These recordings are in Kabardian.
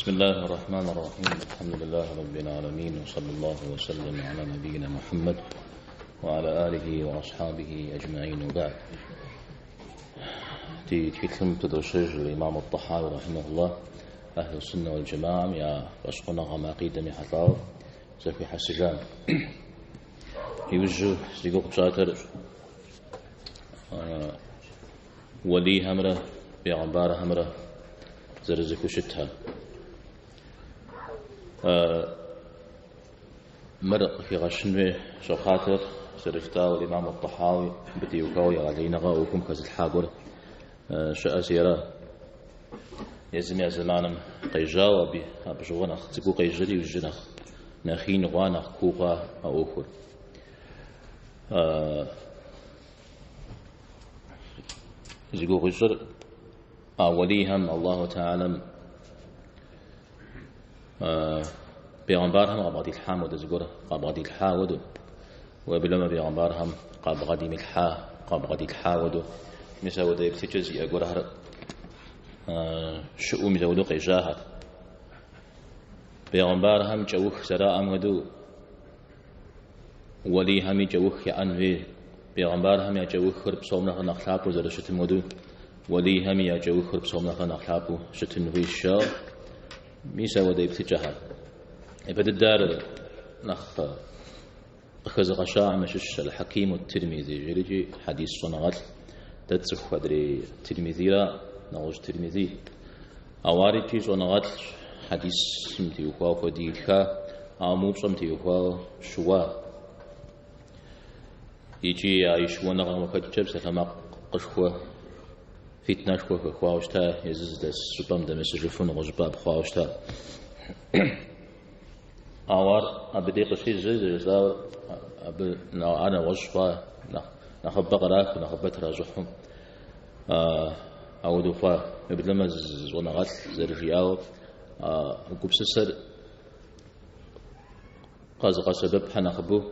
بسم الله الرحمن الرحيم الحمد لله رب العالمين وصلى الله وسلم على نبينا محمد وعلى آله وأصحابه أجمعين وبعد Ди тхылъым пыдощэж الإمام الطحاوي رحمه الله أهل السنة والجماعة я фӏэщхъуныгъэм акъидэм ехьэлӏауэ зэхуихьэсыжам. Иужьу зи гугъу тщӏатэр уэлийхэмрэ бегъымбархэмрэ зэрызэхущытхэр. Мыр къыхигъэщын хуей щӏэхъуатэр зэрыжытӏауэ Имам ат-Тӏэхьауи абы теухуауэ егъэлеиныгъэ ӏуэхум хэзылъхьа гуэр щыӏэщи ара. Езым я зэманым къежьауэ абы абы щыгъуэ нэхъ цӏыкӏуу къежьэри иужькӏэ нэхъ нэхъ ин хъуа, нэхъ куу хъуа а ӏуэхур. Зи гугъу ищӏыр а уэлийхэм Аллаху Тэхьэлам бегъымбархэм къабгъэдилъхьам хуэдэ зыгуэр къабгъэдилъхьа хуэдэу, уеблэмэ бегъымбархэм къабгъэдимылъхьа, къабгъэдилъхьа хуэдэу, мис ауэдэ еплъыкӏэ зиӏэ гуэрхэр щыӏэу мис ауэдэу къежьахэт. Бегъымбархэм кӏэух зэраӏэм хуэдэу уэлийхэми кӏэух яӏэн хуей. Бегъымбархэм я кӏэухыр псом нэхърэ нэхъ лъапӏэу зэрыщытым хуэдэу уэлийхэми я кӏэухыр псом нэхърэ нэхъ лъапӏэу щытын хуейщ, жаӏэу. Мис ауэдэ еплъыкӏэхэр. Япэ дыдэ ар нэхъ къыхэзыгъэщахэм ящыщщ Аль-Хьакиму ат-Тирмизи жерикӏи хьэдис щӏэныгъэлӏ. Дэ тцӏыху адрей Тирмизира, нэгъуэщӏ Тирмизи. Ауэ ар икӏи щӏэныгъэлӏщ, хьэдисым теухуауэ куэди итха, ауэ мы упщӏэм теухуауэ щыуа. Икӏи а и щыуэныгъэм къыхэкӏкӏэ псалъэмакъышхуэ, фитнэшхуэ хэхуауэ щыта, езы зыдэс щӏыпӏэм дэмысыжыфу нэгъуэщӏыпӏэ ӏэпхъуауэ щыта. Ауэ ар абы дей къыщежьэри зэрыжысӏауэ, абы ар нэгъуэщӏ хъуа, нэхъыбэ кърахыу, нэхъыбэ тращӏыхьу ауэдэу хъуа. Уеблэмэ зы щӏэныгъэлӏ зэрыжиӏауэ, а гупсысэр къэзыгъэсэбэпхэр нэхъыбэу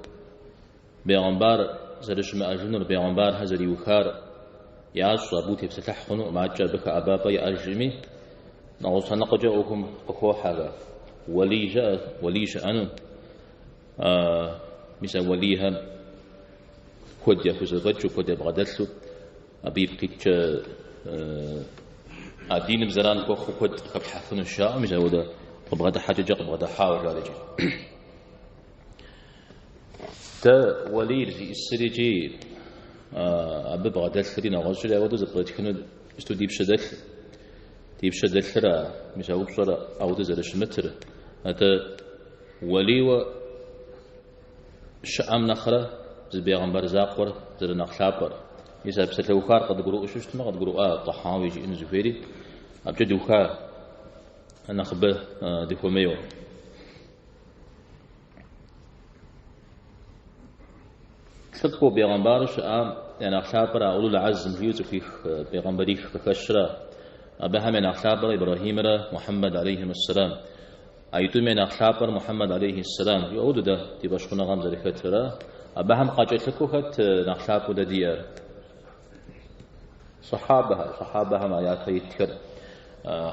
бегъымбар зэрыщымыӏэжынур, бегъымбархэр зэриухар ящӏ, абы утепсэлъыхь хъунукъым, адэкӏэ абы хэӏэбапӏэ иӏэжми, нэгъуэщӏ лъэныкъуэкӏэ ӏуэхум къыхохьэхэ. Уэлий щыӏэ, уэлий щыӏэну, мис а уэлийхэм куэд яхузэфӏэкӏыу, куэд ябгъэдэлъу, абы ипкъ иткӏэ а диным зэран хуэхъуу куэд къыхэплъхьэфынущ жаӏэу, мис ауэдэ къыбгъэдыхьэкӏэкӏэ къыбгъэдыхьауэ жари икӏи. Дэ уэлийр зиӏысыр икӏи абы бгъэдэлъри нэгъуэщӏри ауэдэу зэпкърытхыну сыту ди пщэ дэлъ. Ди пщэ дэлъыр а мис а упщӏэр ауэдэу зэрыщымытыр. Атӏэ уэлийуэ щыӏэм нэхърэ зы бегъымбар закъуэр зэрынэхъ лъапӏэр. Мис а псалъэухар къыдгурыӏуэу щытмэ, къыдгурыӏуа Тӏэхьауи жиӏэну зыхуейри, абыкӏэ дыуха нэхъыбэ дыхуэмейуэ. Лӏыкӏуэу бегъымбару щыӏам я нэхъ лъапӏэр а Улул Азм жиӏэу цӏыхуих бегъымбарих къыхэщрэ, абыхэм я нэхъ лъапӏэр Ибрэхьимрэ Мухьэммэд алейхьимэссэлам. Аитӏум я нэхъ лъапӏэр Мухьэммэд алейхьиссэлам жиӏэу ауэдэу дэ ди фӏэщхъуныгъэм зэрыхэтыр. Абыхэм къакӏэлъыкӏуэу хэт нэхъ лъапӏэу дэ диӏэр? Сахьабэхэр, сахьабэхэм а япэ итхэр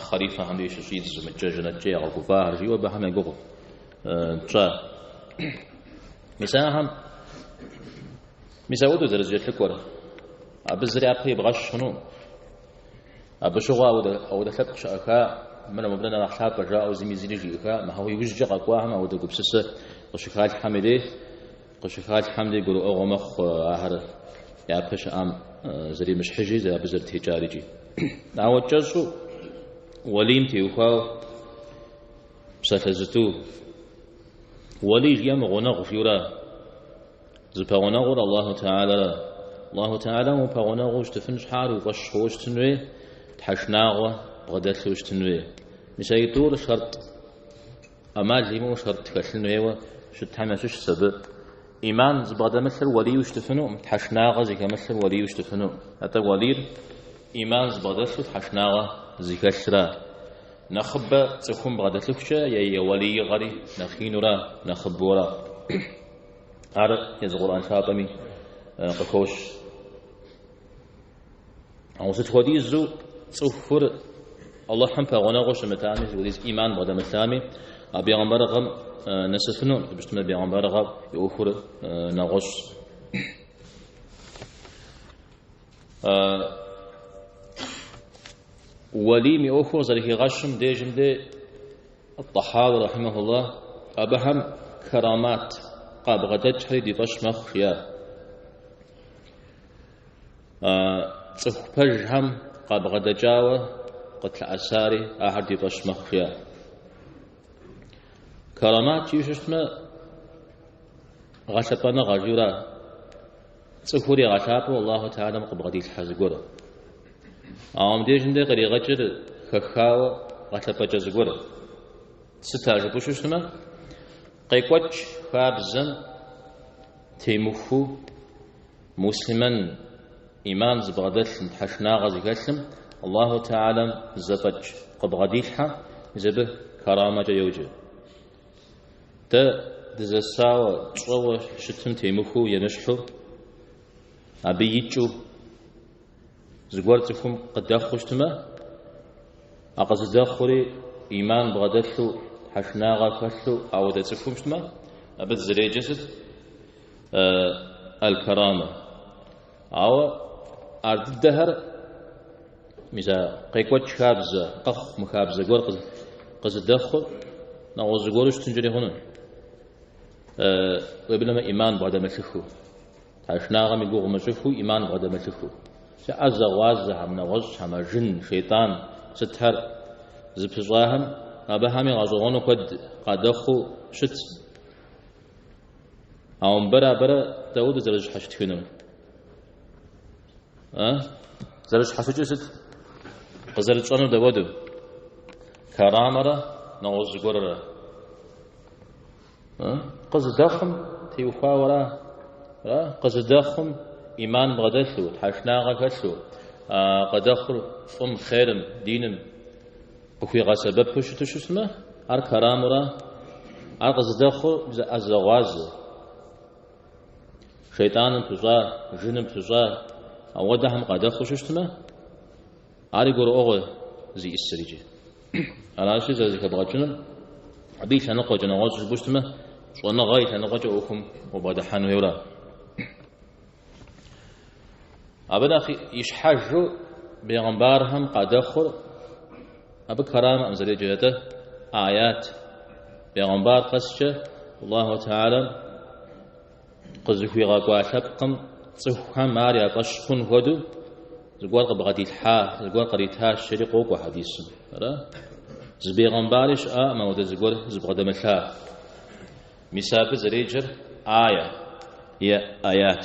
хъалифэхэм деж щыщӏидзу, мыдкӏэ жэнэткӏэ ягъэгуфӏахэр жиӏэу абыхэм я гугъу тщӏа. Мис ахэм, мис ауэдэу зэрызэкӏэлъыкӏуэр, абы зыр япэ ибгъэщ хъуну. Абы щыгъуэ ауэдэ лъэпкъ щыӏэха, мыр мыбы нэхъ лъапӏэ жаӏэу зыми зыри жиӏэха, ауэ иужькӏэ къэкӏуахэм ауэдэ гупсысэ къыщыхалъхьэм и дей, къыщыхалъхьэм дей гурыӏуэгъуэ мэхъу ахэр япэ щыӏам зэремыщхьыжри, абы зэрытекӏар икӏи. Ауэ кӏэщӏу уэлийм теухуауэ псалъэ зытӏу. Уэлий жиӏэм гъунэгъу жиӏэура? Зыпэгъунэгъур Аллаху Теалэра. Аллаху Теалэм упэгъунэгъуу щытыфын щхьа ар уи фӏэщ хъууэ щытын хуей, тхьэшынагъуэ бгъэдэлъу щытын хуей. Мис аитӏур шэртӏ, ӏэмал имыӏэу шэртӏ хэлъын хуейуэ щытхэм ящыщщ абы. Иман зыбгъэдэмылъыр уэлийуэ щытыфынукъым, тхьэшынагъэ зыхэмылъыр уэлийуэ щытыфынукъым. Атӏэ уэлийр иман зыбгъэдэлъу тхьэшынагъэ зыхэлъра. Нэхъыбэ цӏыхум бгъэдэлъыхукӏэ и уэлиигъэри нэхъ инура, нэхъыбэура. Ар езы Къурӏэн лъапӏэми къыхощ. Ауэ сыт хуэдизу цӏыхур Алыхьым пэгъунэгъуу щымытами, сыт хуэдиз ӏиман бгъэдэмылъами, а бегъымбарыгъэм нэсыфынукъым, абы щытмэ бегъымбарыгъэм и ӏуэхур нэгъуэщӏщ. Уэлийм и ӏуэхур зэрыхигъэщым дежым де Тӏэхьауи рахьимэхуллах абыхэм карамат къабгъэдэкӏхэри ди фӏэщ мэхъу жиӏа. Цӏыху пэжхэм къабгъэдэкӏауэ къытлъэӏэсари ахэр ди фӏэщ мэхъу жиӏа. Карамат жиӏэу щытмэ, гъэлъэпӏэныгъэ жиӏэура. Цӏыхур игъэлъапӏэу Аллаху Тэхьэлам къыбгъэдилъхьэ зыгуэр. Ауэ мыбдежым де къригъэкӏыр хэхауэ гъэлъэпӏэкӏэ зыгуэр. Сыт ар жыпӏэу щытмэ, къекӏуэкӏ хабзэм темыхуу муслъымэн ӏиман зыбгъэдэлъым, тхьэшынагъэ зыхэлъым Аллаху Тэхьэлам зэфӏэкӏ къыбгъэдилъхьэ, мис абы карамэкӏэ йоджэ. Дэ дызэсауэ, тщӏэуэ щытым темыхуу емыщхьу, абы икӏыу зыгуэр цӏыхум къыдэхъуу щытмэ, а къызыдэхъури ӏиман бгъэдэлъу, тхьэшынагъэ хэлъу ауэдэ цӏыхум щытмэ, абы дызэреджэр сыт? Аль-карамэ. Ауэ ар дыдэхэр мис а къекӏуэкӏ хабзэ, къэхъу мыхабзэ гуэр къызыдэхъур нэгъуэщӏ зыгуэру щытынкӏэри хъуну. Уеблэмэ ӏиман бгъэдэмылъыхыу. Тхьэшынагъэм и гугъу мыщӏыхыу ӏиман бгъэдэмылъыхыу. Сэ ӏэзэ-гъуазэхэм, нэгъуэщӏхэм, а жын, шейтӏан сытхэр зыпыщӏахэм абыхэми гъэщӏэгъуэну куэд къадэхъуу щыт. Ауэ мыбырэ абырэ дауэ дызэрыщхьэщытхынур? Зэрыщхьэщыкӏыр сыт? Къызэрытщӏэнур дауэду? Карамэрэ нэгъуэщӏ зыгуэррэ? Къызыдэхъум теухуауэра? Къызыдэхъум ӏиман бгъэдэлъу, тхьэшынагъэ хэлъу, къыдэхъур фӏым, хъерым, диным къыхуигъэсэбэпу щыту щытмэ, ар карамэра? Ар къызыдэхъур ӏэзэгъуазэ, шейтӏаным пыщӏа, жыным пыщӏа, ауэдэхэм къадэхъуу щытмэ, ари гурыӏуэгъуэ зиӏысыр иджы. Аращи, зэрызэхэбгъэкӏынур абы и лъэныкъуэкӏэ, нэгъуэщӏ жыпӏэу щытмэ, щӏэныгъэ и лъэныкъуэкӏэ ӏуэхум убгъэдыхьэн хуейуэра. Абы нэхъ ищхьэжу бегъымбархэм къадэхъур абы карамэкъым зэреджэр, атӏэ аят. Бегъымбар къэскӏэ Аллаху Тэхьэлам къызыхуигъэкӏуа лъэпкъым цӏыхухэм ар я фӏэщ хъун хуэдэу зыгуэр къыбгъэдилъхьа, зыгуэр къритащ, жери къокӏуэ хьэдисым. Ара? Зы бегъымбари щыӏакъым ауэдэ зыгуэр зыбгъэдэмылъа. Мис абы зэреджэр ая е аят.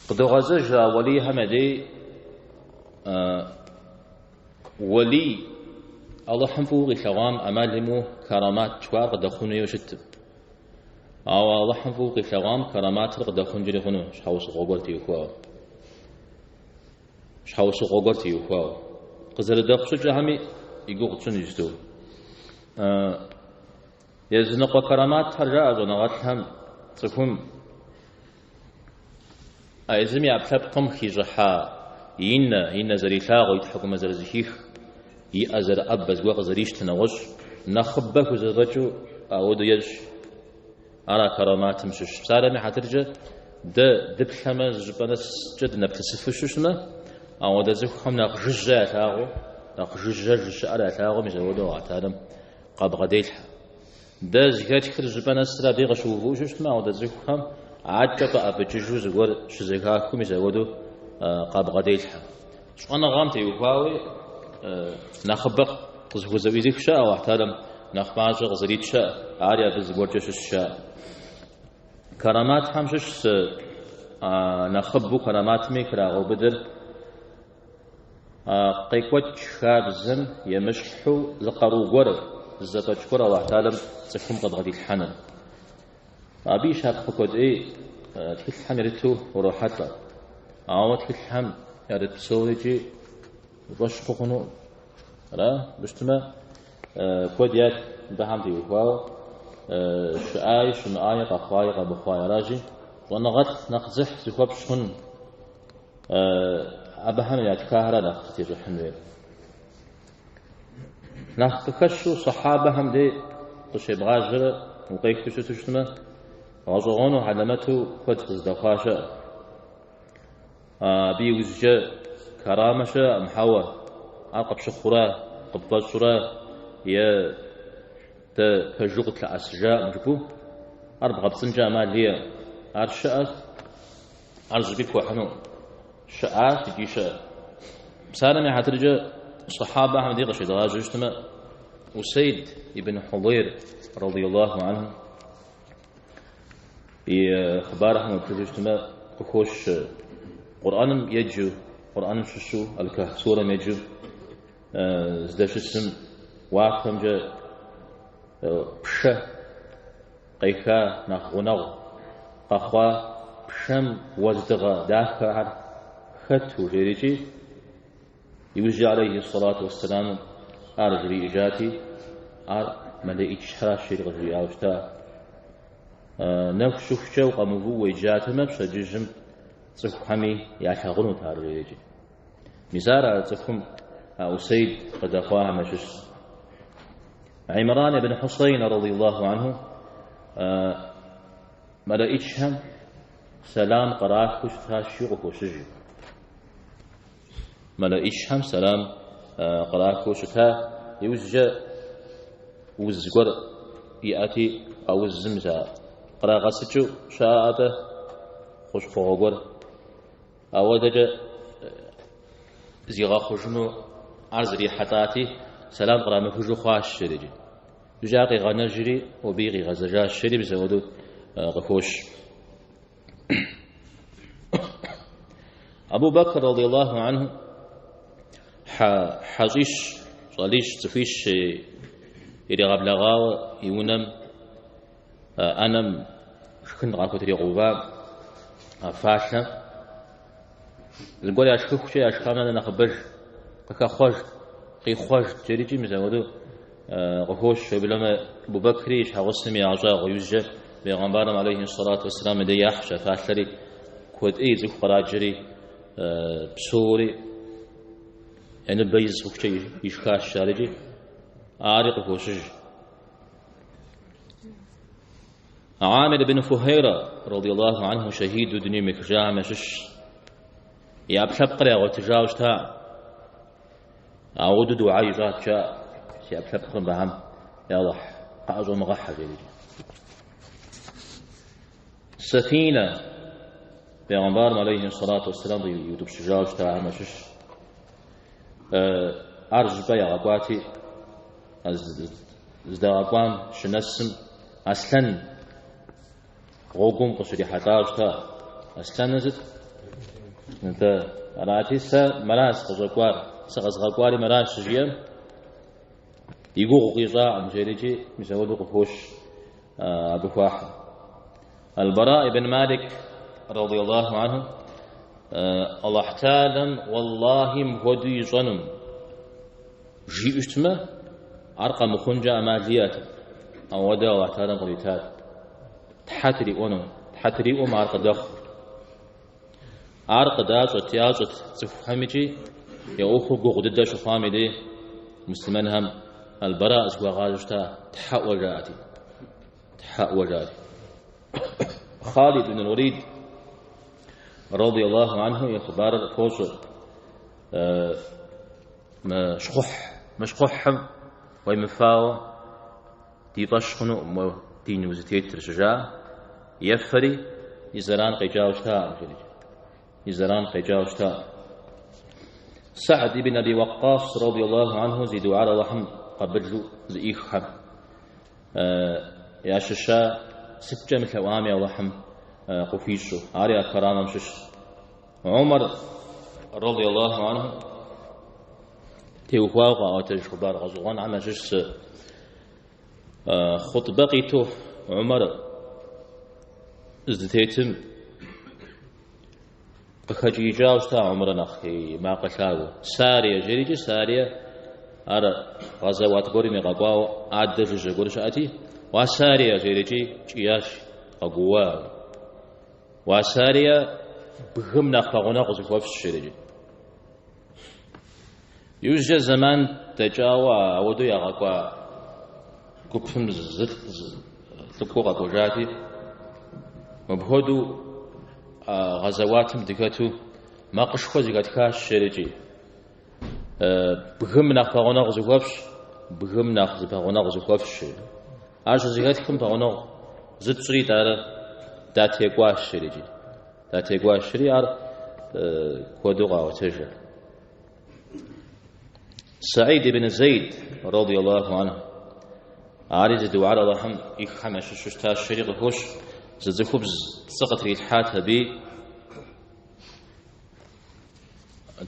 Къыдогъэзэж а уэлийхэм я дей уэлий Алыхьым фӏыуэ къилъэгъуам ӏэмал имыӏэу карамат жыхуаӏэр къыдэхъун хуейуэ щыткъым. Ауэ Алыхьым фӏыуэ къилъэгъуам караматыр къыдэхъункӏэри хъуну щхьэусыгъуэ гуэр теухуауэ. Щхьэусыгъуэ гуэр теухуауэ. Къызэрыдэхъу щӏыкӏэхэми и гугъу тщӏын иджысту. Языныкъуэ караматхэр жаӏэ щӏэныгъэлӏхэм цӏыхум а езым и ӏэпкълъэпкъым хищӏыхьа и нэ, и нэ зэрилъагъу, и тхьэкӏумэ зэрызэхих, и ӏэ зэрыӏэбэ, зыгуэр къызэрищтэ нэгъуэщӏ, нэхъыбэ хузэфӏэкӏыу ауэдэу ещӏ. Ар а караматым щыщ. Псалъэм и хьэтыркӏэ, дэ дыплъэмэ, зы щӏыпӏэ нэскӏэ дынэплъысыфу щытмэ, ауэдэ цӏыхухэм нэхъ жыжьэ ялъагъуу, нэхъ жыжьэ щыӏэр ялъагъуу, мис ауэдэу Алыхь Тэхьэлам къабгъэделъхьэ. Дэ зэхэтхыр зы щӏыпӏэ нэсрэ абы къыщыувыӏэу щытмэ, ауэдэ цӏыхухэм адэкӏэ къыӏэбыкӏыжу зыгуэр щызэхахыу, мис ауэдэу къабгъэделъхьэ. Щӏэныгъэм теухуауи нэхъыбэ къызыхузэӏуих щыӏэ, Алыхь Тэхьэлам нэхъ мащӏэ къызэрит щыӏэ, ари абы зыгуэркӏэ щыщ щыӏэ. Караматхэм щыщ нэхъыбэу караматми храгъэубыдэр А къекӏуэкӏ хабзэм емыщхьу зы къару гуэр, зы зэфӏэкӏ гуэр Алыхь Тэхьэлам цӏыхум къыбгъэдилъхьэныр. Абы и щапхъэ куэд ӏей тхылъхэм ярыту урохьэлӏэ. Ауэ тхылъхэм ярыт псорикӏи уи фӏэщ хъу хъунукъым. Ара? Абы щытмэ, куэд ят мыбыхэм теухуауэ, щыӏаи, щымыӏаи, къэхъуаи, къэмыхъуаи. Аращи, щӏэныгъэлӏ нэхъ дзыхь зыхуэпщӏ хъун. Абыхэм ятхахэр нэхъ зытещӏыхьын хуейр. Нэхъ къыхэщу сахьабэхэм дей къыщебгъажьэрэ укъехыу щыту щытмэ, гъэщӏэгъуэну хьэлэмэту куэд къыздэхъуа щыӏэ. Абы иужькӏэ карамэ щыӏэкъым, хьэуэ, ар къыпщыхъурэ, къыпфӏэщӏурэ е дэ пэжу къытлъэӏэсыжакъым жыпӏэу, ар бгъэпцӏынкӏэ ӏэмал иӏэкъым. Ар щыӏэщ, ар зыщӏыпӏи пхуэхьынукъым. Щыӏащ икӏи щыӏэ. Псалъэм и хьэтыркӏэ сахьабэхэм дей къыщедгъажьэу щытмэ, Усейд ибн Хьудейр, радиаллаху анху, и хъыбархэм уеплъыжу щытмэ, къыхощ Къурӏэным еджэу, Къурӏэным щыщу Аль-Кахф сурэм еджэу здэщысым уафэмкӏэ пшэ къеха нэхъ гъунэгъу къэхъуа пшэм уэздыгъэ дахэхэр хэту жерикӏи, иужькӏэ алейхи сэлату уэсселам ар жриӏэжати, ар мэлэӏичхэращ жери къыжриӏауэ щыта. Нэху щыхукӏэ укъэмыувыӏэу уеджатэмэ, пщэдджыжьым цӏыхухэми ялъагъунут ар жерикӏи. Мис ар а цӏыхум а Усейд къыдэхъуахэм ящыщ. Имран ибн Хьусейн радиаллаху анху мэлэӏичхэм сэлам кърахыу щытащ жиӏэу къыхощыж. Мэлэӏичхэм сэлам кърахыу щыта, иужькӏэ уз гуэр иӏэти, а узым мис а кърагъэсыкӏыу щыӏэӏэ-тӏэ хущхъуэгъуэ гуэр. Ауэдэкӏэ зигъэхъужыну ар зрихьэлӏати, сэлам кърамыхыжу хъуащ, жерикӏи. Иужькӏэ ар къигъэнэжри, абыи къигъэзэжащ, жери мис апхуэдэу къыхощ. Абу Бэкр радиаллаху анху хьэщӏищ, щӏалищ, цӏыхуищ иригъэблэгъауэ и унэм ӏэнэм шхын къахутригъэува а фалъэм зыгуэр яшхыхукӏэ яшхам нэ нэхъыбэж къыхэхъуэжт, къихъуэжт, жерикӏи мис апхуэдэу къыхощ. Уеблэмэ Абу Бэкри и щхьэгъусэми ягъэщӏагъуэ иужькӏэ бегъымбарым алейхи сэлату уэсселам и дей яхьщ а фалъэри, куэд ӏей цӏыху къраджэри, псори я ныбэ из хъухукӏэ ишхащ арикӏи, ари къыхощыж. Амир ибн Фухейрэ, радиаллаху анху, шэхиду дунейм ехыжахэм ящыщщ. И ӏэпкълъэпкъыр ягъуэтыжауэ щыта. Ауэдэу дугьэ ищӏат, жаӏэ, си ӏэпкълъэпкъыр мыбыхэм, я Алыхь, къаӏэщӏомыгъэхьэ, жерикӏи. Сафинэ, бегъымбарым алейхи сэлату уэсселам иутӏыпщыжауэ щытахэм ящыщщ. Ар зыщӏыпӏэ ягъэкӏуати, здагъэкӏуам щынэсым Аслъэн гъуэгум къыщрихьэлӏауэ щыта. Аслъэныр сыт? Нтӏэ, арати, сэ мыращ сыкъыщӏэкӏуар, сыкъэзгъэкӏуари мыращ щыжиӏэм, и гугъу къищӏакъым, жерикӏи, мис апхуэдэу къыхощ абы хуахьыр. Аль-Бара ибн Малик, радиаллаху анху, Аллахь Таалэм уэллахи мыпхуэдэу ищӏэнум, жиӏэу щытмэ, ар къэмыхъункӏэ ӏэмал иӏэтэкъым. Ауэдэ Аллахь Таалэм къритат. Тхьэ триӏуэну, тхьэ триӏуэмэ ар къыдэхъу. Ар къыдащӏэт, ящӏэт цӏыхухэм икӏи я ӏуэхур гугъу дыдэ щыхъуам и дей муслъымэнхэм Аль-Бара зыхуагъазэу щыта тхьэ ӏуэ жаӏэти. Тхьэ ӏуэ жаӏэти. Хъалид ибн Уэлид, радиаллаху анху, и хъыбарыр фощӏэ. Мы щхъухь, мы щхъухьым уемыфауэ ди фӏэщ хъунукъым уэ дин узытетыр, щыжаӏэм, ефэри и зэран къекӏауэ щытакъым, жерикӏ. И зэран къекӏауэ щытакъым. Сэгьд ибн Аби Уэкъкъас, радиаллаху анху, зи дугьэр Аллахьым къабылу зыӏиххэм ящыща сыткӏэ мылъэӏуами Аллахьым къыхуищӏу, ари а карамэм щыщщ. Умар, радиаллаху анху, теухуауэ къаӏуэтэж хъыбар гъэщӏэгъуэнхэм ящыщ зы хъутӏбэ къиту Умар здытетым къыхэкӏиикӏауэ щыта Умар нэхъ и макъыр лъагэу. Сарие жерикӏи, Сарие ар гъэзэуат гуэрым игъэкӏуауэ адэ жыжьэ гуэр щыӏэти, уа Сарие жерикӏи кӏиящ, къэгууа. Уа Сарие, бгым нэхъ пэгъунэгъу зыхуэфщӏ, жерикӏи. Иужькӏэ зэман дэкӏауэ ауэдэу ягъэкӏуа гупым зы лӏыкӏуэ къэкӏуэжати, мыпхуэдэу гъэзэуатым дыхэту макъышхуэ зэхэтхащ жерикӏи. Бгым нэхъ пэгъунэгъу зыхуэфщӏ, бгым нэхъ зыпэгъунэгъу зыхуэфщӏ. Ар щызэхэтхым пэгъунэгъу зытщӏри итӏанэ датекӏуащ жерикӏи. Датекӏуащ жери ар куэду къаӏуэтэжыр. Саид ибн Зейд, радий Аллаху анху, ари зи дуар Аллахьым ӏиххэм ящыщу щытащ, жери къыхощ, зы цӏыхубз пцӏы къытрилъхьат аби,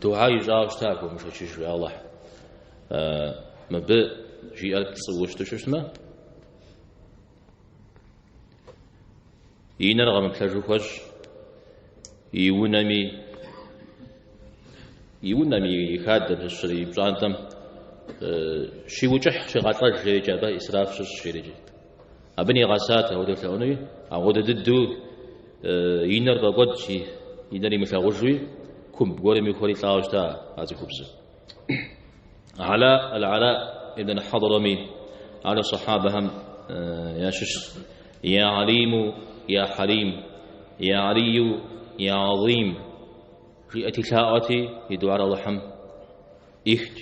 дуа ищӏауэ щыта хуэмышэчыжу, я Аллахь, мыбы жиӏэр пцӏыуэ щыту щытмэ, и нэр къэмыплъэжу хуэщӏ, и унэми, и унэм, и хадэм щыщыр, и пщӏантӏэм щиукӏыхь, щигъэлӏэж жерикӏи, абы исраф щыщӏ жерикӏи. Абы нигъэсат апхуэдэу лъэӏунуи, апхуэдэ дыдэу и нэр фӏэкӏуэдщ, и нэр имылъагъужуи, кумб гуэрым ихуэри лӏауэ щыта а цӏыхубзыр. Ала, Аль-Ала ибн Хьэдрами, ар сахьабэхэм ящыщ. Я Алиму, я Хьэлим, я Алию, я Азим жиӏэти лъаӏуэти и дуар Алыхьым ӏихт.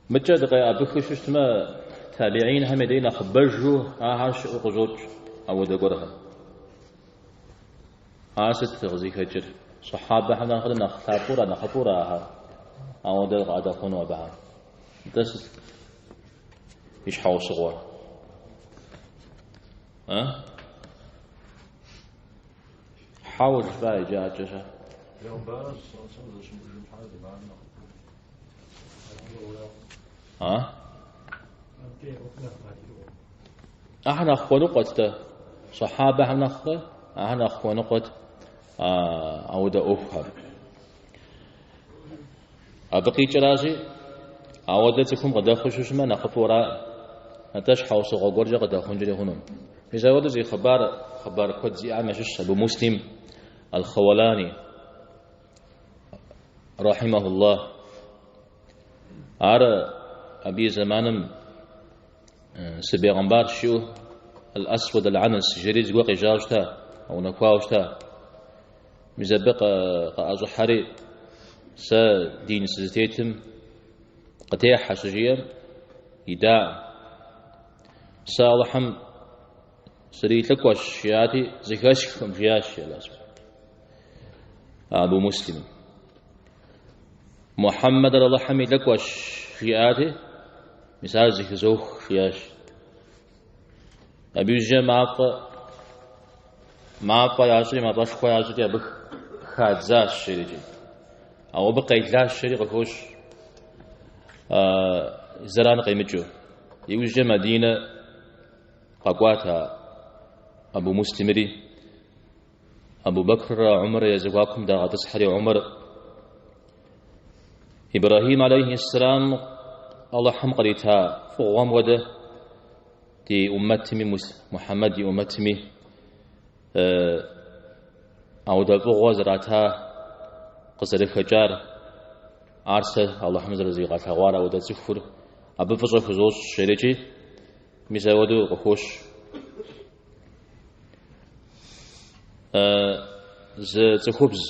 Мыкӏэ дыкъеӏэбыхыу щытмэ, табиинхэм я дей нэхъыбэжу ахэр щыӏэу къыщӏокӏ ауэдэ гуэрхэр. Ар сыт къызыхэкӏыр? Сахьабэхэм нэхърэ нэхъ лъапӏэура, нэхъыфӏура ахэр? Ауэдэ къадэхъуну абыхэм. Нтӏэ сыт и щхьэусыгъуэр? А? Хьэуэ жыфӏа иджы адэкӏэ щэ? А? Ахэр нэхъ хуэныкъуэт-тӏэ. Сахьабэхэм нэхърэ ахэр нэхъ хуэныкъуэт ауэдэ ӏуэхухэм. Абы къикӏыращи, ауэдэ цӏыхум къыдэхъуу щыщымэ, нэхъыфӏу араӏым. Атӏэ щхьэусыгъуэ гуэркӏэ къыдэхъункӏэри хъуну. Мис ауэдэу зи хъыбар, хъыбар куэд зиӏэм ящыщщ Абу Муслим Аль-Хауалани, рахьимахуллах. Ар абы и зэманым сыбегъымбарщ жиӏэу Аль-Асвад Аль-Анас жери зыгуэр къежьауэ щыта, къэунэхуауэ щыта. Мис абы къыӏэщӏыхьэри, сэ дин сызытетым къытехьэ щыжиӏэм, идаӏым. Сэ Алыхьым срилӏыкӏуэщ, жиӏати, зэхэсхкъым, жиӏащ Аль-Асвад. Абу Муслим. Мухьэммэдыр Алыхьым и лӏыкӏуэщ, жиӏати, мис ар зэхызох, жиӏащ. Абы иужькӏэ мафӏэ, мафӏэ ящӏри, мафӏэшхуэ ящӏри абы хадзащ, жерикӏи. Ауэ абы къелащ, жери къыхощ, зэран къемыкӏыу. Иужькӏэ Мадинэ къэкӏуат а Абу Муслимри, Абу Бэкррэ Умэррэ я зэхуакум дагъэтӏысхьэри Умэр Ибрэхьим алейхьиссэлам Алыхьым кърита фӏыгъуэм хуэдэ ди уммэтми, Мухьэммэд и уммэтми ауэдэ фӏыгъуэ зэрата къызэрыхэкӏар, ар сэ Алыхьым зэрызигъэлъэгъуар ауэдэ цӏыхур абы фӏыщӏэ хузощӏ, жерикӏи, мис ауэдэу къыхощ. Зы цӏыхубз,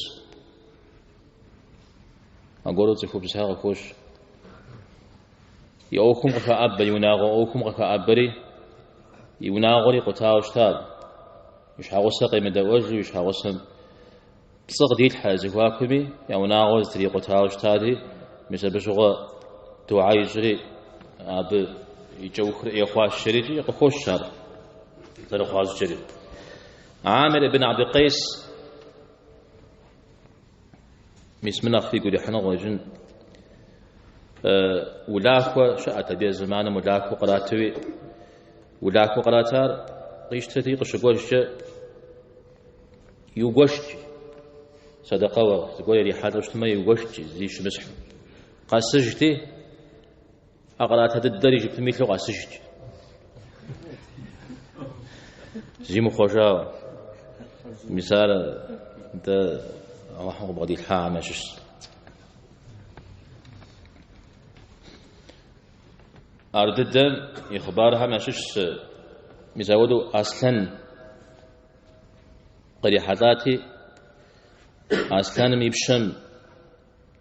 аргуэру цӏыхубзхэр къыхощ. И ӏуэхум къыхэӏэбэ, и унагъуэ ӏуэхум къыхэӏэбэри, и унагъуэр икъутауэ щыта. И щхьэгъусэ къемыдэӏуэжу, и щхьэгъусэм пцӏы къыдилъхьэ я зэхуакуми, я унагъуэр зэтрикъутауэ щытати, мис абы щыгъуэ дугьэ ищӏри, абы и кӏэухыр ӏей хъуащ жерикӏи къыхощ ар зэрыхъуа щӏыкӏэри. Амир ибн Абди Къейс, мис мы нэхъ фигу ирихьыну къыщӏэкӏын, улахуэ щыӏэт абы я зэманым улахуэ къратуи, улахуэ къратар къищтэти къыщыкӏуэжкӏэ иугуэшт, сэдэкъэуэ зыгуэр ирихьэлӏэу щытмэ иугуэшт, зи щымысхьу. Къэсыжти, а кърата дыдэр и жыпым илъу къэсыжт. Зимыхъуэжауэ. Мис ар дэ Алыхьым къыбгъэдилъхьахэм ящыщщ. Ар дыдэм и хъыбархэм ящыщщ мис ауэдэу Аслъэн кърихьэлӏати, Аслъэным и пщэм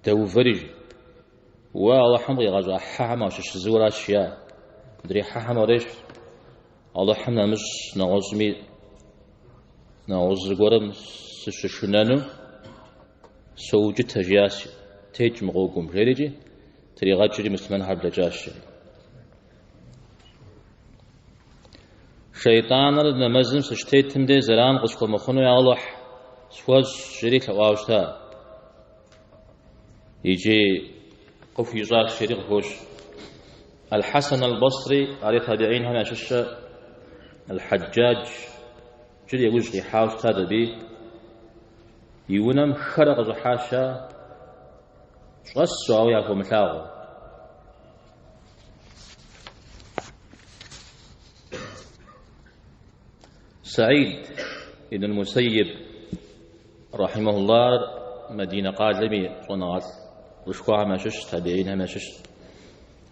дэувэри, уэ Алыхьым къигъэщӏа хьэхэм уащыщ зыуэращ жиӏа. Мыдрей хьэхэм уарещхь. Алыхьым нэмыщӏ нэгъуэщӏми нэгъуэщӏ зыгуэрым сыщышынэну соукӏытэ, жиӏащ, текӏ мы гъуэгум, жерикӏи, тригъэкӏри муслъымэнхэр блэкӏащ. Шейтӏаныр нэмэзым сыщытетым де зэран къысхуэмыхъуну я Алыхь схуэщӏ, жери лъэӏуауэ щыта. Икӏи къыхуищӏащ, жери къыхощ. Аль-Хьэсэн аль-Басри, ари табиинхэм ящыщщ, Аль-Хьэджадж иджыри яужь къихьауэ щытат абы и унэм хэрэ къыщӏыхьащ, щӏэсу, ауэ яхуэмылъагъуу. Саид ибн Мусэйиб рахьимахуллахьыр Мадинэ къалэм и щӏэныгъэлӏ лӏышхуэхэм ящыщ, табиинхэм ящыщ.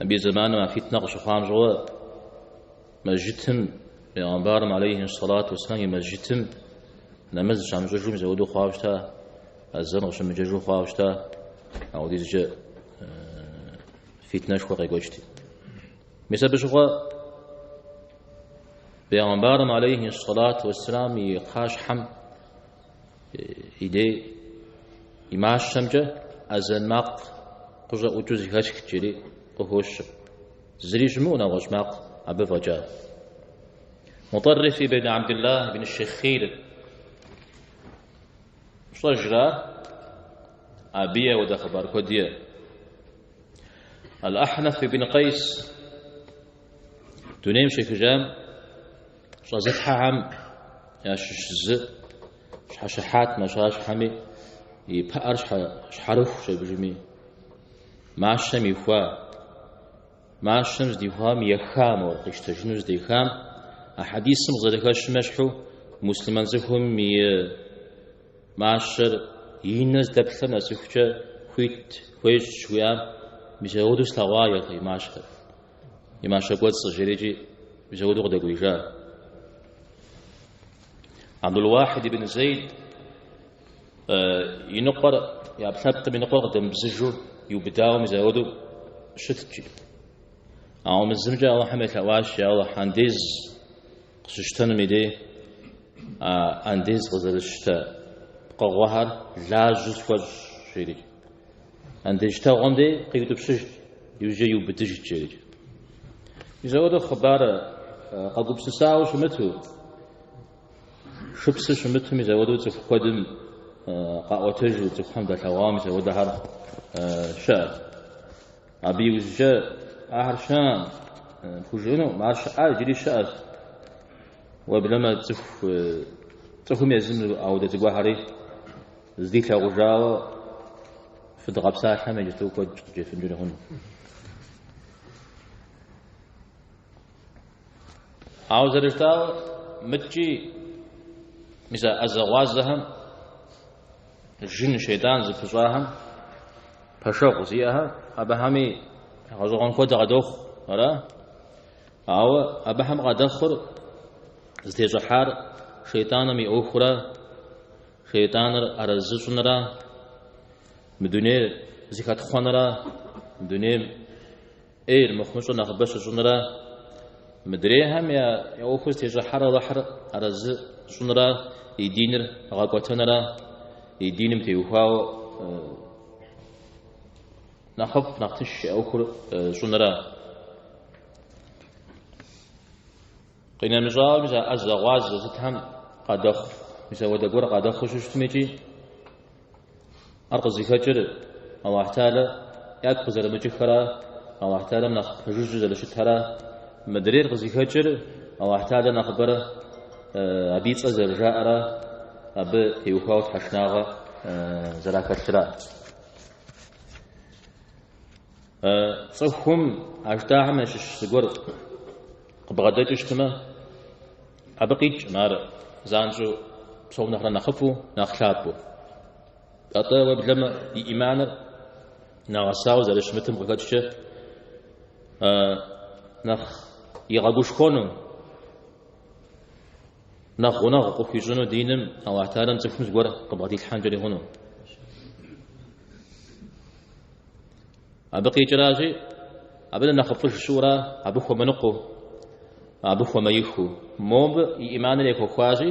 Абы и зэманым а фитнэ къыщыхъуам щыгъуэ мэжджытым, Пейгъэмбарым алейхи сэлату уэсселам и мэжджытым нэмэз щамыщӏыжу мис ауэдэу хъуауэ щыта, азэн къыщымыджэжу хъуауэ щыта, ауэдизкӏэ фитнэшхуэ къекӏуэкӏти. Мис абы щыгъуэ Пейгъэмбарым алейхи сэлату уэсселам и кхъащхьэм и дей и мащэмкӏэ азэн макъ къыщӏэӏукӏыу зэхэсхт, жери къыхощыр. Зыри щымыӏэу нэгъуэщӏ макъ абы фӏэкӏа. Мутӏэрриф ибн Абдуллах ибн Шихъир пщӏэжрэ? Абыи ауэдэ хъыбар куэд иӏэ. Аль-Ахнаф ибн Къейс дунейм щехыжам щӏэзылъхьэхэм ящыщ зы щхьэщыхьат мащащхьэми, и пыӏэр щхьэрыхущ абыжми, мащэм ихуа. Мащэм здихуам еха мор, къищтэжыну здехам, а хьэдисым къызэрыхэщым ещхьу, муслъымэн цӏыхум и мащэр и нэ здэплъэм нэсыхукӏэ хуит хуещӏ жыхуиӏам, мис ауэдэу слъэгъуа еха и мащэр, и мащэ кӏуэцӏыр, жерикӏи мис ауэдэу къыдэкӏуеижа. Абдул-Уахид ибн Зейд и ныкъуэр, и ӏэпкълъэпкъым и ныкъуэр къыдэмыбзыжу иубыдауэ мис ауэдэу щытт. Ауэ мы зымкӏэ Алыхьым елъэӏуащ, я Алыхь, андез къыщыщтэнум и дей, а андез къызэрысщтэ пкъыгъуэхэр лажьэу схуэщӏ, жери. Андез щтэгъуэм дей къиутӏыпщыжт, иужькӏэ иубыдыжт, жери. Мис ауэдэу хъыбар къэгупсысауэ щымыту, Шыпсу щымыту мис ауэдэу цӏыху куэдым къаӏуэтэжу, цӏыхухэм далъэгъуауэ мис ауэдэхэр щыӏэщ. Абы иужькӏэ ахэр щыӏэкъым, пхужыӏэнукъым, ар щыӏа иджыри щыӏэщ. Уеблэмэ цӏыху цӏыхум езым ауэдэ зыгуэрхэри здилъэгъужауэ фыдгъэпсалъэм иджысту куэд къыджефынкӏэри хъуну. Ауэ зэрыжытӏауэ, мыткӏи мис а ӏэзэгъуазэхэм, жын шейтӏан зыпыщӏахэм, пэшэгъу зиӏэхэр, абыхэми гъэщӏэгъуэн куэд къадохъу, ара? Ауэ абыхэм къадэхъур зытещӏыхьар шейтӏаным и ӏуэхура, шейтӏаныр арэзы щӏынра, мы дунейр зыхэтхъуэнра, мы дунейм ӏейр, мыхъумыщӏэр нэхъыбэ щыщӏынра, мыдрейхэм я ӏуэхур зытещӏыхьар Алыхьыр арэзы щӏынра, и диныр гъэкӏуэтэнра, и диным теухуауэ нэхъыфӏ, нэхъ тынш я ӏуэхур щӏынра. Къинэмыщӏауэ, мис а ӏэзэгъуазэ сытхэм къадэхъу, мис ауэдэ гуэр къадэхъуу щыщытым икӏи ар къызыхэкӏыр Аллахь Тэхьэлэ ягу къызэрымыкӏыххэра, Аллахь Тэхьэлэм нэхъ пэжыжьэу зэрыщытхэра, мыдрейр къызыхэкӏыр Аллахь Тэхьэлэ нэхъыбэрэ абы и цӏэ зэрыжаӏэра, абы теухуауэ тхьэшынагъэ зэрахэлъыра. Цӏыхум а жытӏахэм ящыщ зыгуэр къыбгъэдэкӏыу щытмэ, абы къикӏкъым ар занщӏэу псом нэхърэ нэхъыфӏу, нэхъ лъапӏэу. Атӏэ, уеблэмэ, и ӏиманыр нэгъэсауэ зэрыщымытым къыхэкӏкӏэ, нэхъ игъэгушхуэну, нэхъ гъунэгъу къыхуищӏыну диным Аллахь Тэхьэлам цӏыхум зыгуэр къыбгъэдилъхьэнкӏэри хъуну. Абы къикӏращи, абы нэхъыфӏыж щыӏэра, абы хуэмыныкъуэу, абы хуэмеихыу. Мобы и ӏиманыр ехуэхуащи,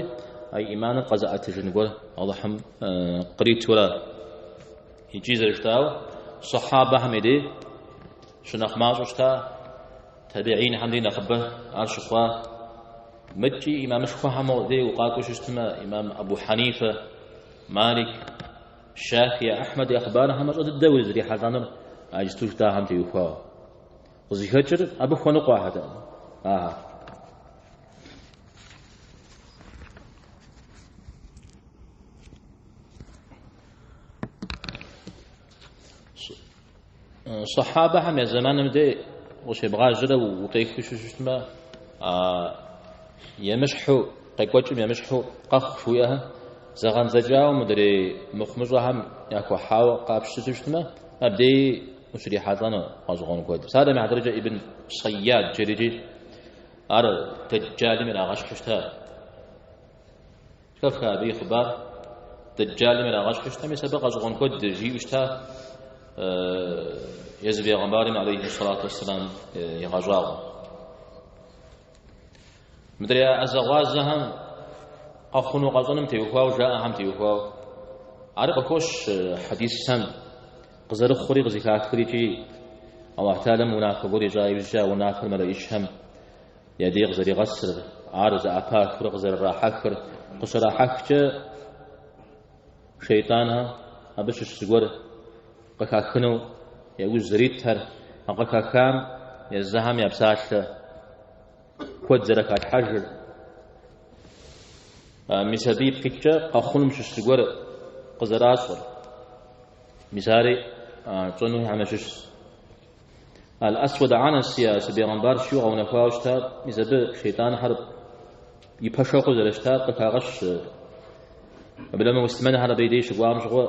а и ӏиманыр къэзыӏэтыжын гуэр Алыхьым къритура. Икӏи зэрыжытӏауэ, сахьабэхэм и дей щынэхъ мащӏэу щыта, табиинхэм дей нэхъыбэ ар щыхъуа. Мыткӏи имамышхуэхэм дей укъакӏуэу щытмэ, имам Абу Хьэнифэ, Малик, Шафий, Ахьмэд я хъыбархэм мащӏэ дыдэ узрихьэлӏэнур а иджысту жытӏахэм теухуауэ. Къызыхэкӏыр абы хуэныкъуэхэтэкъым ахэр. Сахьабэхэм я зэманым дей къыщебгъажьэрэ укъехыу щыщытмэ, емыщхьу, къекӏуэкӏым емыщхьу къэхъу жыхуиӏэхэр зэгъэндзэкӏауэ мыдрей мыхъумыщӏэхэм яхуэхьауэ къапщту щытмэ, абдеи ущрихьэлӏэну гъэщӏэгъуэн куэд. Псалъэм и хьэтыркӏэ Ибн Сайяд жерикӏи ар Дэджджалым ирагъэщхьу щыта. Зэхэфха абы и хъыбар Дэджджалым ирагъэщхьу щыта, мис абы гъэщӏэгъуэн куэд жиӏэу щыта езы бегъымбарым алейхи сэлату уэсселам игъэщӏагъуэу. Мыдрей ӏэзэгъуазэхэм къэхъуну къэщӏэным теухуауэ жаӏэхэм теухуауэ. Ар къыхощ хьэдисхэм къызэрыхъури къызыхахыр икӏи Аллахь Тэхьэлам унафэ гуэр ищӏа иужькӏэ а унафэр мэлэӏичхэм я дей къызэригъэсыр, ар зэӏэпахыурэ къызэрырахьэхыр, къыщрахьэхкӏэ шейтӏанхэм абы щыщ зыгуэр къыхахыну яужь зэритхэр, а къыхахам езыхэм я псалъэ куэд зэрыхалъхьэжыр. Мис абы ипкъ иткӏэ къэхъунум щыщ зыгуэр къызэращӏэр. Мис ари тщӏэнухэм ящыщщ. Аль-Асуад Анаси а сыбегъымбарщ жиӏэу къэунэхуауэ щыта, мис абы шейтӏанхэр и пэшэгъуу зэрыщытар къыхагъэщ. Уеблэмэ муслъымэнхэр абы и деж щыкӏуам щыгъуэ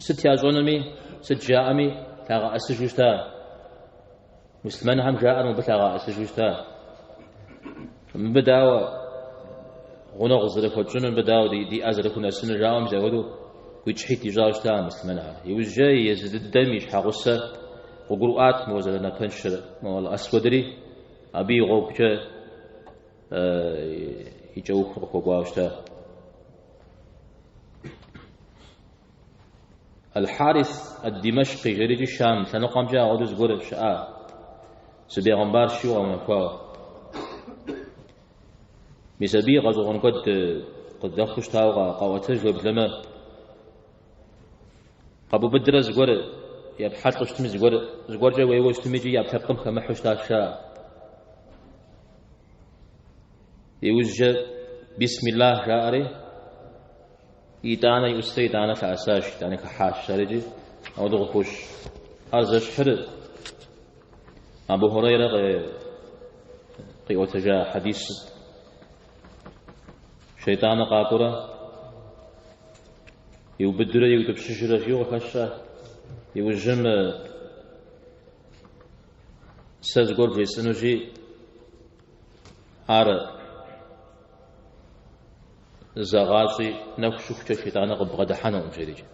сыт ящӏэнуми, сыт жаӏэми лъагъэӏэсыжу щыта. Муслъымэнхэм жаӏэр мыбы лъагъэӏэсыжу щыта. Мыбы дауэ гъунэгъу зэрыхуэтщӏынур, мыбы дауэ ди ӏэ зэрыхунэсынур жаӏэу мис апхуэдэу гуитӏщхьитӏ ищӏауэ щыта муслъымэнхэр. Иужькӏэ езы дыдэм и щхьэгъусэ къыгурыӏуат моуэ зэрынапэншэр мо Аль-Асуэдри, абы и гъуэгукӏэ и кӏэухыр къыхуэкӏуауэ щыта. Аль-Харис ад-Димэшкъи жерикӏи Шам лъэныкъуэмкӏэ апхуэдэу зыгуэр щыӏа, сыбегъымбарщ жиӏэу къэунэхуауэ. Мис абыи гъэщӏэгъуэн куэд къыдэхъуу щытауэ къаӏуэтэж уеблэмэ. Къэбубыдрэ зыгуэр епхьэлӏэу щытми, зыгуэр зыгуэркӏэ уеуэу щытми икӏи и ӏэпкълъэпкъым хэмыхьэу щытащ жаӏэ. Иужькӏэ бисмиллах жаӏэри, Итӏанэ еӏусри, итӏанэ лъэӏэсащ, итӏанэ хыхьащ арикӏи, ауэдэу къыхощ. Ар зэщхьыр Абу Хурейрэ къиӏуэтэжа хьэдисыр. Шейтӏаныр къакӏуэрэ иубыдрэ иутӏыпщыжрэ жиӏэу къыхэща. Иужьым сэ зыгуэр бжесӏэнущи, ар зэгъащӏи нэху щыхукӏэ шейтӏаныр къыббгъэдыхьэнукъым, жерикӏ.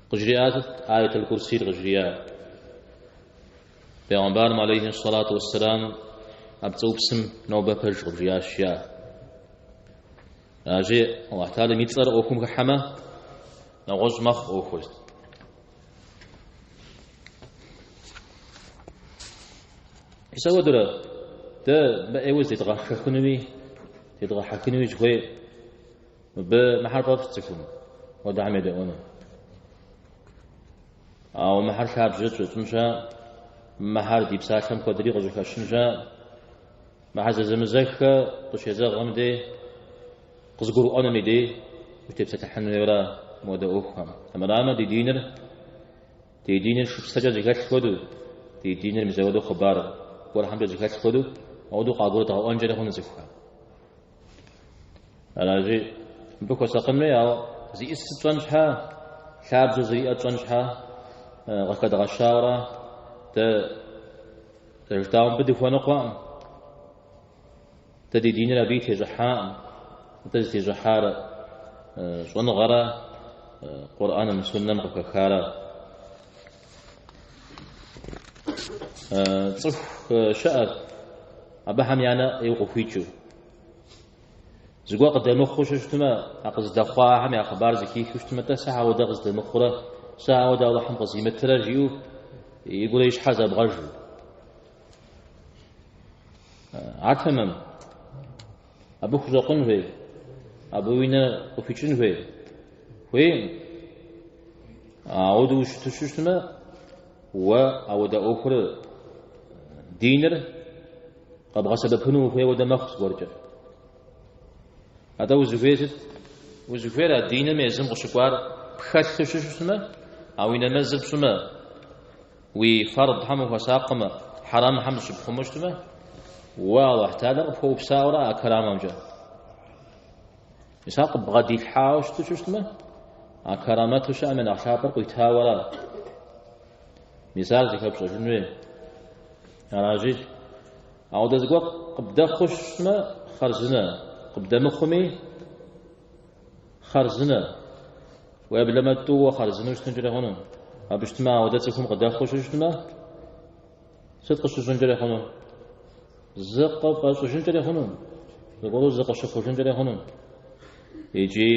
Къыжриӏа сыт? Аят аль-Курсийр къыжриӏа. Бегъымбарым алейхи сэлату уэсселам а пцӏыупсым нобэ пэж къыбжиӏащ, жиӏа. Аращи, Аллахь Тэхьэлам и цӏэр ӏуэхум хыхьэмэ, нэгъуэщӏ мэхъу ӏуэхур. Мис ауэдурэ, дэ мыӏейуэ зедгъэшэхынуми, зедгъэхьэхынуи зыхуей, мыбы мыхьэр фӏэфӏ цӏыхум, хуэдэхэм едэӏуэну. Ауэ мыхьэр лъабжьэ тщӏын ща, мыхьэр ди псалъэм куэдри къыщӏыхэщын ща, мыхьэр зэзэмызэххэ къыщезэгъым дей, къызыгурыӏуэнум и дей утепсэлъыхьын хуейуэра мыуэдэ ӏуэхухэм. Армырамэ, ди диныр Ди диныр шыпсэкӏэ зэхэлъ хуэдэу, ди диныр мис ауэдэу хъыбар гуэрхэмкӏэ зэхэлъ хуэдэу, ауэдэу къагурыдгъэӏуэнкӏэри хъуну цӏыхухэм. Аращи, мыбы хуэсакъын хуей, ауэ зиӏысыр тщӏэн щхьа, лъабжьэ зэриӏэр тщӏэн щхьэ къыхэдгъэщауэра дэ зэрыжытӏауэ мыбы дыхуэныкъуэкъым. Дэ ди диныр абы и тещӏыхьакъым. Атӏэ зытещӏыхьар щӏэныгъэрэ Къурӏэным, суннэм къыхэхара. Цӏыху щыӏэт, абыхэм я нэ ӏейуэ къыхуикӏыу. Зыгуэр къыдэмыхъуу щыщытмэ, а къыздэхъуахэм я хъыбар зэхихыу щытмэ, тӏэ сэ ауэдэ къыздэмыхъурэ, сэ ауэдэ Алыхьым къызимытрэ жиӏэу и гурэ и щхьэ зэбгъэжу. Ар тэмэм. Абы хущӏэкъун хуей, абы уи нэ къыхуикӏын хуей. Хуейкъым. Ауэдэу ущыту щытмэ, уэ ауэдэ ӏуэхур диныр къэбгъэсэбэпыну ухуей хуэдэ мэхъу зыгуэркӏэ. Атӏэ узыхуейр сыт? Узыхуейр а диным езым къыщыкӏуар пхэлъу щыщытмэ, а уи нэмэзыр пщӏымэ, уи фардхэм ухуэсакъымэ, хьэрэмхэм зыщыпхъумэу щытмэ, уэ Алыхь Тэхьэлэр къыпхуэупсауэра а карамэмкӏэ. Мис ар къыббгъэдилъхьауэ щыту щытмэ, а карамэту щыӏэм я нэхъ лъапӏэр къуитауэра. Мис ар зыхэпщӏэжын хуей. Аращи, ауэдэ зыгуэр къыбдэхъуу щытмэ, хъарзынэ, къыбдэмыхъуми, хъарзынэ. Уеблэмэ тӏууэ хъарзынэу щытынкӏэрэ хъуну. Абы щытмэ, ауэдэ цӏыхум къыдэхъуу щытмэ, сыт къыщыщӏынкӏэрэ хъуну? Зыкъыфӏэщӏыжынкӏэрэ хъуну, зыгуэру зыкъыщыхъужынкӏэрэ хъуну. Икӏи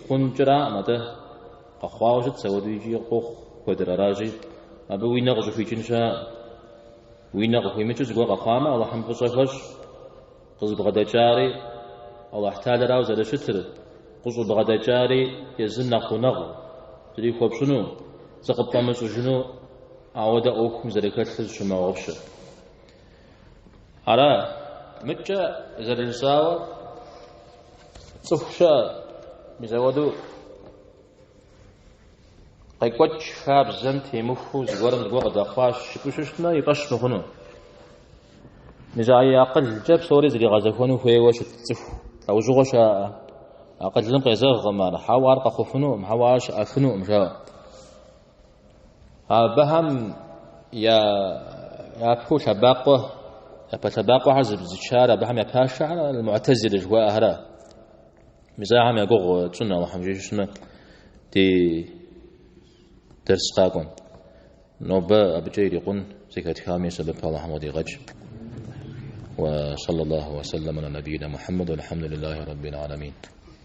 хъункӏэраӏым, атӏэ къэхъуауэ щытщ, ауэдэу икӏи къохъу куэдыр аращи, абы уи нэ къыщӏыхуикӏын щыӏэкъым. Уи нэ къыхуимыкӏыу зыгуэр къэхъуамэ, Алыхьым фӏыщӏэ хуэщӏ. Къызыбгъэдэкӏари Алыхь Тэхьэлэрауэ зэрыщытыр, къыщӏыбгъэдэкӏари езым нэхъ гъунэгъу зэрихуэпщӏыну, зыкъыпфӏэмыщӏыжыну ауэдэ ӏуэхум зэрыхэлъыр зыщумыгъэгъупщэ. Ара, мыдкӏэ зэрыжысӏауэ, цӏыху щыӏэ, мис ауэдэу къекӏуэкӏ хабзэм темыхуу зыгуэрым зыгуэр къыдэхъуащ жыпӏэу щытмэ, и фӏэщ мыхъуну. Мис а и акъылкӏэ псори зригъэзэхуэну хуейуэ щыт цӏыху лӏэужьыгъуэ щыӏэ. Акъылым къезэгъкъым ар, хьэуэ ар къэхъуфынукъым, хьэуэ ар щыӏэфынукъым, жаӏэу. Абыхэм я япэу лъэбакъуэ, япэ лъэбакъуэхэр зычар абыхэм я пашэхэр аль-Муӏтэзилэ жыхуаӏэхэра. Мис ахэм я гугъу тщӏын Алыхьым жиӏэу щытмэ, ди дерс къакӏуэм. Нобэ абыкӏэ ирикъун зэхэтхам и сэбэп Алыхьым къыдигъэкӏ. وصلى الله وسلم على نبينا محمد والحمد لله رب العالمين.